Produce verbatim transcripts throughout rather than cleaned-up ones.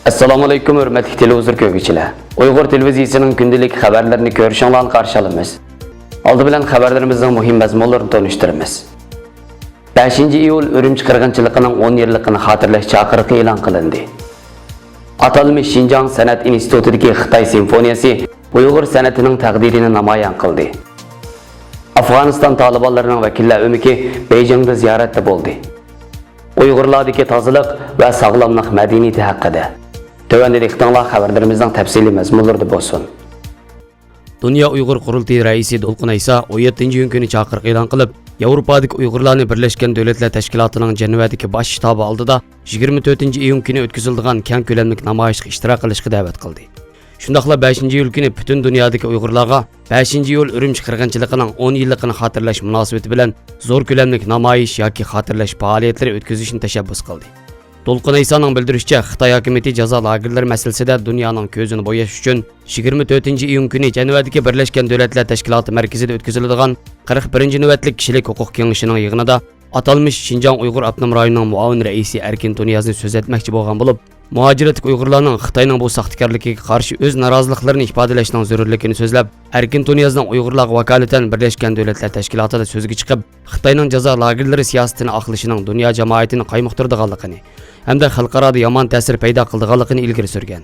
ئەسسالامۇئەلەيكۇم، ھۆرمەتلىك تېلېۋىزور كۆرگۈچىلەر. ئۇيغۇر تېلېۋىزىيىسىنىڭ كۈندىلىك خەۋەرلىرىنى كۆرۈشۈڭلارنى قارشى ئالىمىز. ئالدى بىلەن خەۋەرلىرىمىزنىڭ مۇھىم مەزمۇنلىرىنى تونۇشتۇرىمىز. بەشىنچى ئىيۇل ئۈرۈمچى قىرغىنچىلىقىنىڭ ئون يىللىقىنى خاتىرىلەش چاقىرىقى ئېلان قىلىندى. ئاتالمىش شىنجاڭ سەنئەت ئىنستىتۇتىدىكى خىتاي سىمفونىيەسى ئۇيغۇر سەنئىتىنىڭ تەقدىرىنى نامايان قىلدى. ئافغانىستان تالىبانلىرىنىڭ ۋەكىللەر ئۆمىكى بېيجىڭدا زىيارەتتە بولدى. ئۇيغۇرلاردىكى تازىلىق ۋە ساغلاملىق مەدەنىيىتى ھەققىدە. تۆۋەندە دىققىتىڭلار خەۋەرلىرىمىزنىڭ تەپسىلىي مەزمۇنلىرىدا بولسۇن. دۇنيا ئۇيغۇر قۇرۇلتىيى رەئىسى دولقۇن ئەيسا ئون يەتتىنچى ئىيۇن كۈنى چاقىرىق ئېلان قىلىپ، ياۋروپادىكى ئۇيغۇرلارنى بىرلەشكەن دۆلەتلەر تەشكىلاتىنىڭ جەنۋەدىكى باش شتابى ئالدىدا يىگىرمە تۆتىنچى ئىيۇن كۈنى ئۆتكۈزۈلىدىغان كەڭ كۆلەملىك نامايىشقا ئىشتىراك قىلىشقا دەۋەت قىلدى. شۇنداقلا بەشىنچى ئىيۇل كۈنى پۈتۈن دۇنيادىكى ئۇيغۇرلارغا بەشىنچى ئىيۇل ئۈرۈمچى قىرغىنچىلىقىنىڭ ئون يىللىقىنى خاتىرىلەش مۇناسىۋىتى بىلەن زور كۆلەملىك نامايىش ياكى خاتىرىلەش پائالىيەتلىرى ئۆتكۈزۈشنى تەشەببۇس قىلدى. دولقۇن ئەيسانىڭ بىلدۈرۈشىچە، خىتاي ھاكىمىيىتى جازا لاگېرلىرى مەسىلىسىدە دۇنيانىڭ كۆزىنى بوياش ئۈچۈن، يىگىرمە تۆتىنچى ئىيۇن كۈنى جەنۋەدىكى بىرلەشكەن دۆلەتلەر تەشكىلاتى مەركىزىدە ئۆتكۈزۈلىدىغان قىرىق بىرىنچى نۆۋەتلىك كىشىلىك ھوقۇق كېڭىشىنىڭ يىغىنىدا ئاتالمىش شىنجاڭ ئۇيغۇر ئاپتونوم رايونىنىڭ مۇئاۋىن رەئىسى ئەركىن تۇنىيازنى سۆز ئەتمەكچى بولغان بولۇپ، مۇھاجىرەتتىكى ئۇيغۇرلارنىڭ خىتاينىڭ بۇ ساختىكارلىقىغا قارشى ئۆز نارازىلىقلىرىنى ئىپادىلەشنىڭ زۆرۈرلۈكىنى سۆزلەپ، ئەركىن تۇنىيازنىڭ ئۇيغۇرلارغا ۋاكالىتەن بىرلەشكەن دۆلەتلەر تەشكىلاتىدا سۆزگە چىقىپ، خىتاينىڭ جازا لاگېرلىرى سىياسىتىنى ئاقلىشىنىڭ دۇنيا جامائىتىنى قايمۇقتۇرىدىغانلىقىنى ھەمدە خەلقئارادا يامان تەسىر پەيدا قىلىدىغانلىقىنى ئىلگىرى سۈرگەن.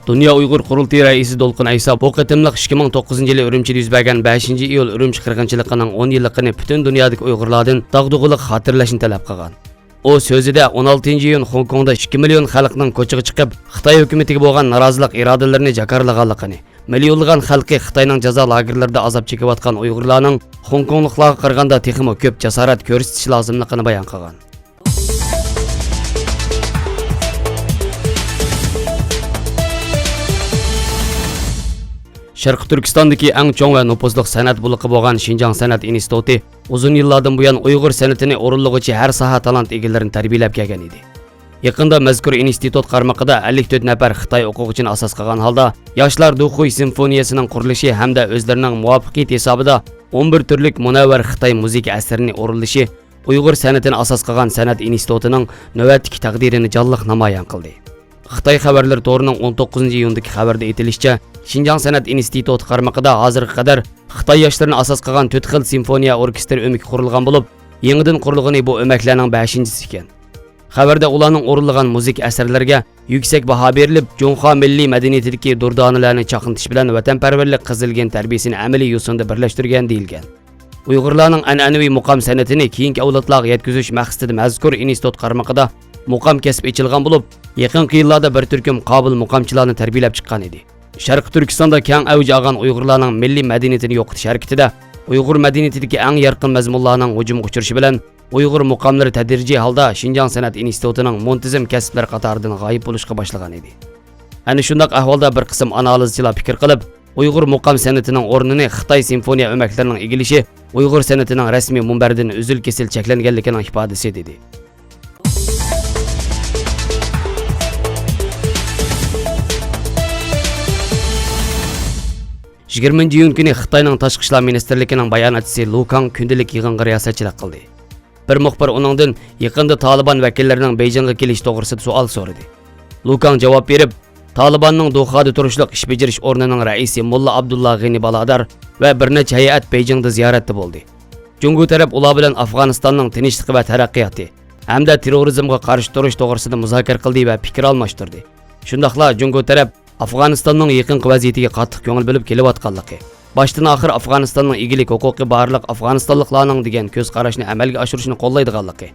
دۇنيا ئۇيغۇر قۇرۇلتىيى رەئىسى دولقۇن ئەيسا بۇ قېتىملىق ئىككى مىڭ توققۇزىنچى يىلى ئۈرۈمچىدە يۈز بەرگەن بەشىنچى ئىيۇل ئۈرۈمچى قىرغىنچىلىقىنىڭ ئون يىللىقىنى پۈتۈن دۇنيادىكى ئۇيغۇرلاردىن داغدۇغىلىق خاتىرىلەشنى تەلەپ قىلغان. ئۇ سۆزىدە ئون ئالتىنچى ئىيۇن خوڭكوڭدا ئىككى مىليون خەلقنىڭ كوچىغا چىقىپ، خىتاي ھۆكۈمىتىگە بولغان نارازىلىق ئىرادىلىرىنى جاكارلىغانلىقىنى، مىليونلىغان خەلقى خىتاينىڭ جازا لاگېرلىرىدا ئازاب چېكىۋاتقان ئۇيغۇرلارنىڭ خوڭكوڭلۇقلارغا قارىغاندا تېخىمۇ كۆپ جاسارەت كۆرسىتىشى لازىملىقىنى بايان قىلغان. شەرقىي تۈركىستاندىكى ئەڭ چوڭ ۋە نوپۇزلۇق سەنئەت بۇلىقى بولغان شىنجاڭ سەنئەت ئىنستىتۇتى ئۇزۇن يىللاردىن بۇيان ئۇيغۇر سەنئىتىنى ئورۇنلىغۇچى ھەر ساھە تالانت ئىگىلىرىنى تەربىيەلەپ كەلگەن ئىدى. يېقىندا مەزكۇر ئىنستىتۇت قارمىقىدا ئەللىك تۆت نەپەر خىتاي ئوقۇغۇچىنى ئاساس قىلغان ھالدا، ياشلار دۇخۇي سىمفونىيەسىنىڭ قۇرۇلۇشى ھەمدە ئۆزلىرىنىڭ مۇۋەپپەقىيىتى ھېسابىدا ئون بىر تۈرلۈك مۇنەۋۋەر خىتاي مۇزىكا ئەسىرىنى ئورۇنلىشى ئۇيغۇر سەنئىتىنى ئاساس قىلغان سەنئەت ئىنستىتۇتىنىڭ نۆۋەتتىكى تەقدىرىنى جانلىق نامايان قىلدى. خىتاي خەۋەرلىرى تورىنىڭ ئون توققۇزىنچى ئىيۇندىكى خەۋىرىدە ئېيتىلىشىچە، شىنجاڭ سەنئەت ئىنستىتۇتى قارمىقىدا ھازىرغا قەدەر خىتاي ياشلىرىنى ئاساس قىلغان تۆت خىل سىمفونىيە ئوركېستىر ئۆمىكى قۇرۇلغان بولۇپ، يېڭىدىن قۇرۇلغىنى بۇ ئۆمەكلەرنىڭ بەشىنچىسى ئىكەن. خەۋەردە ئۇلارنىڭ ئورۇنلىغان مۇزىكا ئەسەرلىرىگە يۈكسەك باھا بېرىلىپ، جۇڭخۇا مىللىي مەدەنىيىتىدىكى دۇردانىلەرنى چاقنىتىش بىلەن ۋەتەنپەرۋەرلىك قىزىلگۈلىنىڭ تەربىيەسىنى ئەمەلىي يوسۇندا بىرلەشتۈرگەن دېيىلگەن. ئۇيغۇرلارنىڭ ئەنئەنىۋى مۇقام سەنئىتىنى كېيىنكى ئەۋلادلارغا يەتكۈزۈش مەقسىتىدە مەزكۇر ئىنستىتۇت قارمىقىدا مۇقام كەسپى ئېچىلغان بولۇپ، يېقىنقى يىللاردا بىر تۈركۈم قابىل مۇقامچىلارنى تەربىيەلەپ چىققان ئىدى. شەرقىي تۈركىستاندا كەڭ ئەۋج ئالغان ئۇيغۇرلارنىڭ مىللىي مەدەنىيىتىنى يوقىتىش ھەرىكىتىدە ئۇيغۇر مەدەنىيىتىدىكى ئەڭ يارقىن مەزمۇنلارنىڭ ھۇجۇمغا ئۇچرىشى بىلەن، ئۇيغۇر مۇقاملىرى تەدرىجىي ھالدا شىنجاڭ سەنئەت ئىنستىتۇتىنىڭ مۇنتىزىم كەسىپلىرى قاتارىدىن غايىب بولۇشقا باشلىغان ئىدى. ئەنە شۇنداق ئەھۋالدا بىر قىسىم ئانالىزچىلار پىكىر قىلىپ، ئۇيغۇر مۇقام سەنئىتىنىڭ ئورنىنى خىتاي سىمفونىيە ئۆمەكلىرىنىڭ ئىگىلىشى ئۇيغۇر سەنئىتىنىڭ رەسمىي مۇنبەردىن ئۈزۈل-كېسىل چەكلەنگەنلىكىنىڭ ئىپادىسى، دېدى. يىگىرمىنچى ئىيۇن كۈنى خىتاينىڭ تاشقى ئىشلار مىنىستىرلىكىنىڭ باياناتچىسى لۇ كاڭ كۈندىلىك يىغىنغا رىياسەتچىلىك قىلدى. بىر مۇخبىر ئۇنىڭدىن يېقىندا تالىبان ۋەكىللىرىنىڭ بېيجىڭغا كېلىشى توغرىسىدا سوئال سورىدى. لۇ كاڭ جاۋاب بېرىپ، تالىباننىڭ دوخادا تۇرۇشلۇق ئىش بېجىرىش ئورنىنىڭ رەئىسى موللا ئابدۇللا غېنى بالادار ۋە بىر نەچچە ھەيئەت بېيجىڭدا زىيارەتتە بولدى. جۇڭگو تەرەپ ئۇلار بىلەن ئافغانىستاننىڭ تىنچلىقى ۋە تەرەققىياتى ھەمدە تېررورىزمغا قارشى تۇرۇش توغرىسىدا مۇزاكىرە قىلدى ۋە پىكىر ئالماشتۇردى. شۇنداقلا جۇڭگو تەرەپ ئافغانىستاننىڭ يېقىنقى ۋەزىيىتىگە قاتتىق كۆڭۈل بۆلۈپ كېلىۋاتقانلىقى، باشتىن ئاخىر ئافغانىستاننىڭ ئىگىلىك ھوقۇقى بارلىق ئافغانىستانلىقلارنىڭ دېگەن كۆز قاراشنى ئەمەلگە ئاشۇرۇشنى قوللايدىغانلىقى،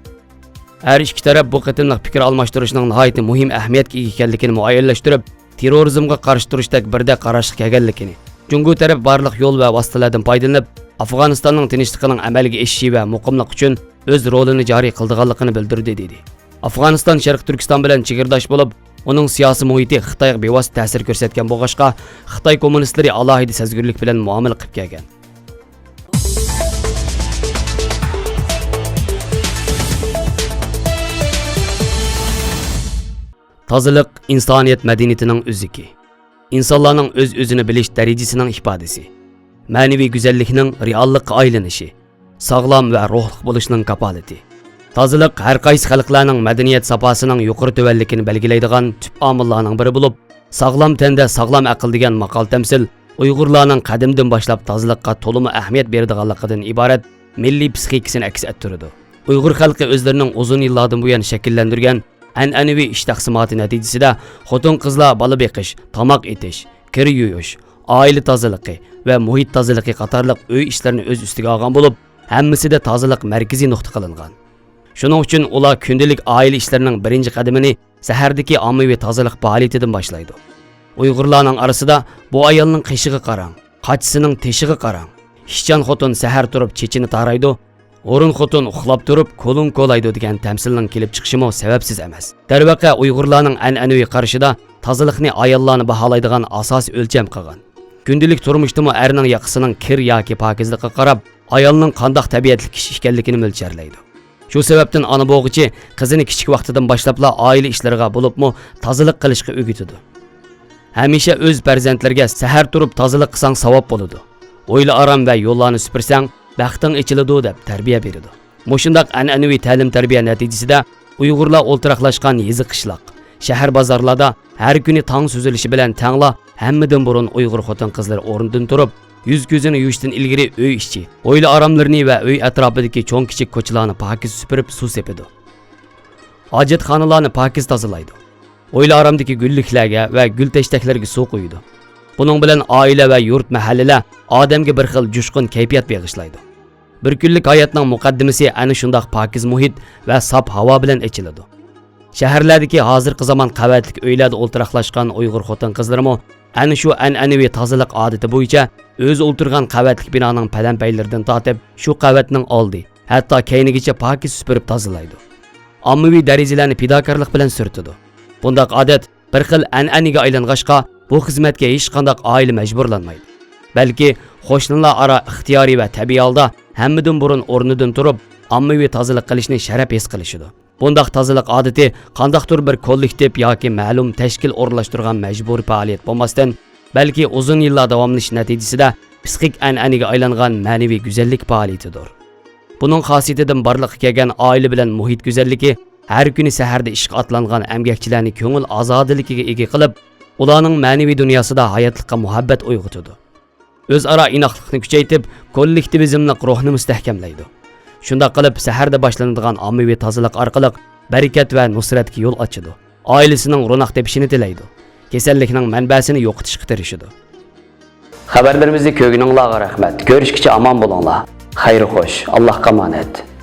ھەر ئىككى تەرەپ بۇ قېتىملىق پىكىر ئالماشتۇرۇشنىڭ ناھايىتى مۇھىم ئەھمىيەتكە ئىگە ئىكەنلىكىنى مۇئەييەنلەشتۈرۈپ، تېررورىزمغا قارشى تۇرۇشتەك بىردەك قاراشقا كەلگەنلىكىنى، جۇڭگو تەرەپ بارلىق يول ۋە ۋاسىتىلەردىن پايدىلىنىپ، ئافغانىستاننىڭ تىنچلىقىنىڭ ئەمەلگە ئېشىشى ۋە مۇقىملىق ئۈچۈن ئۆز رولىنى جارى قىلىدىغانلىقىنى بىلدۈردى، دېدى. ئافغانىستان شەرقىي تۈركىستان بىلەن چېگرىداش بولۇپ، ئۇنىڭ سىياسىي مۇھىتى خىتايغا بىۋاسىتە تەسىر كۆرسەتكەن بولغاچقا، خىتاي كوممۇنىستلىرى ئالاھىدە سەزگۈرلۈك بىلەن مۇئامىلە قىلىپ كەلگەن. تازىلىق ئىنسانىيەت مەدەنىيىتىنىڭ ئۈزۈكى. ئىنسانلارنىڭ ئۆز-ئۆزىنى بىلىش دەرىجىسىنىڭ ئىپادىسى. مەنىۋى گۈزەللىكنىڭ رېئاللىققا ئايلىنىشى. ساغلام ۋە روھلۇق بولۇشنىڭ كاپالىتى. تازىلىق ھەر قايسى خەلقلەرنىڭ مەدەنىيەت ساپاسىنىڭ يۇقىرى تۆۋەنلىكىنى بەلگىلەيدىغان تۈپ ئامىللارنىڭ بىرى بولۇپ، ساغلام تەندە ساغلام ئەقىل دېگەن ماقال تەمسىل ئۇيغۇرلارنىڭ قەدىمدىن باشلاپ تازىلىققا تولىمۇ ئەھمىيەت بېرىدىغانلىقىدىن ئىبارەت مىللىي پسىخىكىسىنى ئەكس ئەتتۈرىدۇ. ئۇيغۇر خەلقى ئۆزلىرىنىڭ ئۇزۇن يىللاردىن بۇيان شەكىللەندۈرگەن ئەنئەنىۋى ئىش تەقسىماتى نەتىجىسىدە خوتۇن-قىزلار بالا بېقىش، تاماق ئېتىش، كىر يۇيۇش، ئائىلە تازىلىقى ۋە مۇھىت تازىلىقى قاتارلىق ئۆي ئىشلىرىنى ئۆز ئۈستىگە ئالغان بولۇپ، ھەممىسىدە تازىلىق مەركىزىي نۇقتا قىلىنغان. شۇنىڭ ئۈچۈن ئۇلار كۈندىلىك ئائىلە ئىشلىرىنىڭ بىرىنچى قەدىمىنى سەھەردىكى ئاممىۋى تازىلىق پائالىيىتىدىن باشلايدۇ. ئۇيغۇرلارنىڭ ئارىسىدا «بۇ ئايالنىڭ قېشىغا قاراڭ، قاچىسىنىڭ تېشىغا قاراڭ، ئىشچان خوتۇن سەھەر تۇرۇپ چېچىنى تارايدۇ، ھۇرۇن خوتۇن ئۇخلاپ تۇرۇپ كولۇن كولايدۇ» دېگەن تەمسىلنىڭ كېلىپ چىقىشىمۇ سەۋەبسىز ئەمەس. دەرۋەقە، ئۇيغۇرلارنىڭ ئەنئەنىۋى قارىشىدا تازىلىقنى ئاياللارنى باھالايدىغان ئاساسىي ئۆلچەم قىلغان. كۈندىلىك تۇرمۇشتىمۇ ئەرنىڭ ياقىسىنىڭ كىر ياكى پاكىزلىقىغا قاراپ، ئايالنىڭ قانداق تەبىئەتلىك كىشى ئىكەنلىكىنى مۆلچەرلەيدۇ. شۇ سەۋەبتىن ئانا بوغۇچى قىزىنى كىچىك ۋاقتىدىن باشلاپلا ئائىلە ئىشلىرىغا بولۇپمۇ تازىلىق قىلىشقا ئۆگىتىدۇ. ھەمىشە ئۆز پەرزەنتلىرىگە «سەھەر تۇرۇپ تازىلىق قىلساڭ ساۋاب بولىدۇ، ئويلا ئارام ۋە يوللارنى سۈپۈرسەڭ، بەختىڭ ئېچىلىدۇ» دەپ تەربىيە بېرىدۇ. مۇشۇنداق ئەنئەنىۋى تەلىم-تەربىيە نەتىجىسىدە ئۇيغۇرلار ئولتۇراقلاشقان يېزا-قىشلاق، شەھەر-بازارلاردا ھەر كۈنى تاڭ سۈزۈلۈشى بىلەن تەڭلا ھەممىدىن بۇرۇن ئۇيغۇر خوتۇن-قىزلىرى ئورنىدىن تۇرۇپ، يۈز-كۆزىنى يۇيۇشتىن ئىلگىرى ئۆي ئىچى، ھويلا-ئاراملىرىنى ۋە ئۆي ئەتراپىدىكى چوڭ-كىچىك كوچىلارنى پاكىز سۈپۈرۈپ سۇ سېپىدۇ. ھاجەتخانىلارنى پاكىز تازىلايدۇ. ھويلا-ئارامدىكى گۈللۈكلەرگە ۋە گۈل-تەشتەكلەرگە سۇ قۇيىدۇ. بۇنىڭ بىلەن ئائىلە ۋە يۇرت-مەھەللىلەر ئادەمگە بىر خىل جۇشقۇن كەيپىيات بېغىشلايدۇ. بىر كۈنلۈك ھاياتنىڭ مۇقەددىمىسى ئەنە شۇنداق پاكىز مۇھىت ۋە ساپ ھاۋا بىلەن ئېچىلىدۇ. شەھەرلەردىكى ھازىرقى زامان قەۋەتلىك ئۆيلەردە ئولتۇراقلاشقان ئۇيغۇر خوتۇن-قىزلىرىمۇ ئەنە شۇ ئەنئەنىۋى تازىلىق ئادىتى بويىچە ئۆزى ئولتۇرغان قەۋەتلىك بىنانىڭ پەلەمپەيلىرىدىن تارتىپ شۇ قەۋەتنىڭ ئالدى، ھەتتا كەينىگىچە پاكىز سۈپۈرۈپ تازىلايدۇ. ئاممىۋى دېرىزىلەرنى پىداكارلىق بىلەن سۈرتىدۇ. بۇنداق ئادەت بىر خىل ئەنئەنىگە ئايلانغاچقا، بۇ خىزمەتكە ھېچقانداق ئائىلە مەجبۇرلانمايدۇ. بەلكى قوشنىلار ئارا ئىختىيارىي ۋە تەبىئىي ھالدا ھەممىدىن بۇرۇن ئورنىدىن تۇرۇپ، ئاممىۋى تازىلىق قىلىشنى شەرەپ ھېس قىلىشىدۇ. بۇنداق تازىلىق ئادىتى قانداقتۇر بىر كوللېكتىپ ياكى مەلۇم تەشكىل ئورۇنلاشتۇرغان مەجبۇرىي پائالىيەت بولماستىن، بەلكى ئۇزۇن يىللار داۋاملىشىش نەتىجىسىدە پسىخىك ئەنئەنىگە ئايلانغان مەنىۋى گۈزەللىك پائالىيىتىدۇر. بۇنىڭ خاسىيىتىدىن بارلىققا كەلگەن ئائىلە بىلەن مۇھىت گۈزەللىكى ھەر كۈنى سەھەردە ئىشقا ئاتلانغان ئەمگەكچىلەرنى كۆڭۈل ئازادىلىكىگە ئىگە قىلىپ، ئۇلارنىڭ مەنىۋى دۇنياسىدا ھاياتلىققا مۇھەببەت ئويغىتىدۇ. ئۆزئارا ئىناقلىقنى كۈچەيتىپ، كوللېكتىۋىزملىق روھنى مۇستەھكەملەيدۇ. شۇنداق قىلىپ، سەھەردە باشلىنىدىغان ئاممىۋى تازىلىق ئارقىلىق بەرىكەت ۋە نۇسرەتكە يول ئاچىدۇ. ئائىلىسىنىڭ روناق تېپىشىنى تىلەيدۇ. كېسەللىكنىڭ مەنبەسىنى يوقىتىشقا تىرىشىدۇ. خەۋەرلىرىمىزنى كۆرگىنىڭلارغا رەھمەت. كۆرۈشكىچە ئامان بولۇڭلار. خەير خوش. ئاللاھقا ئامانەت.